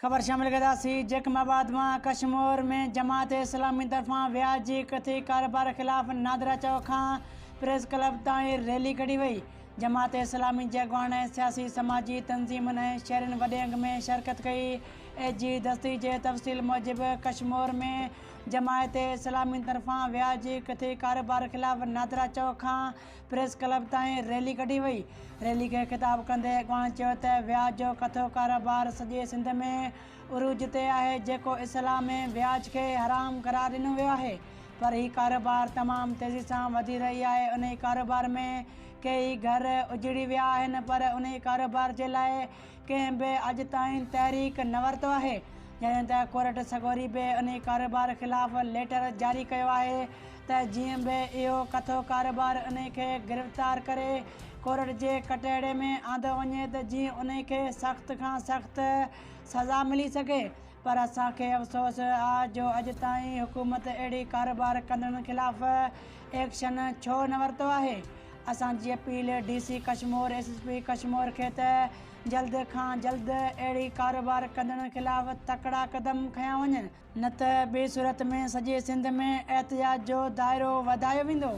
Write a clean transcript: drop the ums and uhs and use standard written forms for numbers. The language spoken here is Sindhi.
خبر شامل ڪنداسين جيڪب آباد مان ڪشمور ۾ جماعت اسلامي طرفان وياج جي ڪٿي ڪاروبار خلاف نادرا چوڪ کان پريس ڪلب تائين ريلي ڪڍي وئي. جماعت اسلامي جي اڳواڻن ۽ سياسي سماجي تنظيمن ۽ شهرين وڏي انگ ۾ شرڪت ڪئي. اي جي دستي جي تفصيل موجب ڪشمور ۾ جماعت اسلامي طرفان وياج جي ڪٿي ڪاروبار خلاف نادرا چوڪ کان پريس ڪلب تائين ريلي ڪڍي وئي. ريلي کي خطاب ڪندي اڳواڻن چيو ته وياج جو ڪٿو ڪاروبار سڄي سنڌ ۾ عروج تي آهي جيڪو اسلام ۾ وياج کي حرام قرار ڏنو ويو آهي پر هي ڪاروبار تمام تيزي سان وڌي رهي آهي انهي ڪاروبار ۾ ڪيئي گهر اجڙي ويا آهن پر انهي ڪاروبار جي لاء ڪنهن به اڄ تائين تحريڪ نه ورتو آهي، جڏهن ته ڪورٽ سڳوري به انهي ڪاروبار خلاف ليٽر جاري ڪيو آهي ته جيئن به اهو ڪٿو ڪاروبار انهي کي گرفتار ڪري ڪورٽ جي ڪٽهڙي ۾ آندو وڃي ته جيئن انهي کي سخت کان سخت سزا ملي سگهي پر اسان کي افسوس آ جو اڄ تائين حڪومت اهڙي ڪاروبار ڪندڙن خلاف ايڪشن ڇو نه ورتو آهي؟ اسان جي appeal D C Kashmore S S P Kashmore کي ته جلد کان جلد اهڙي ڪاروبار ڪندڙن خلاف تڪڙا قدم کنيا وڃن. نه ته ٻي صورت ۾ سڄي سنڌ ۾ احتجاج جو دائرو وڌايو ويندو.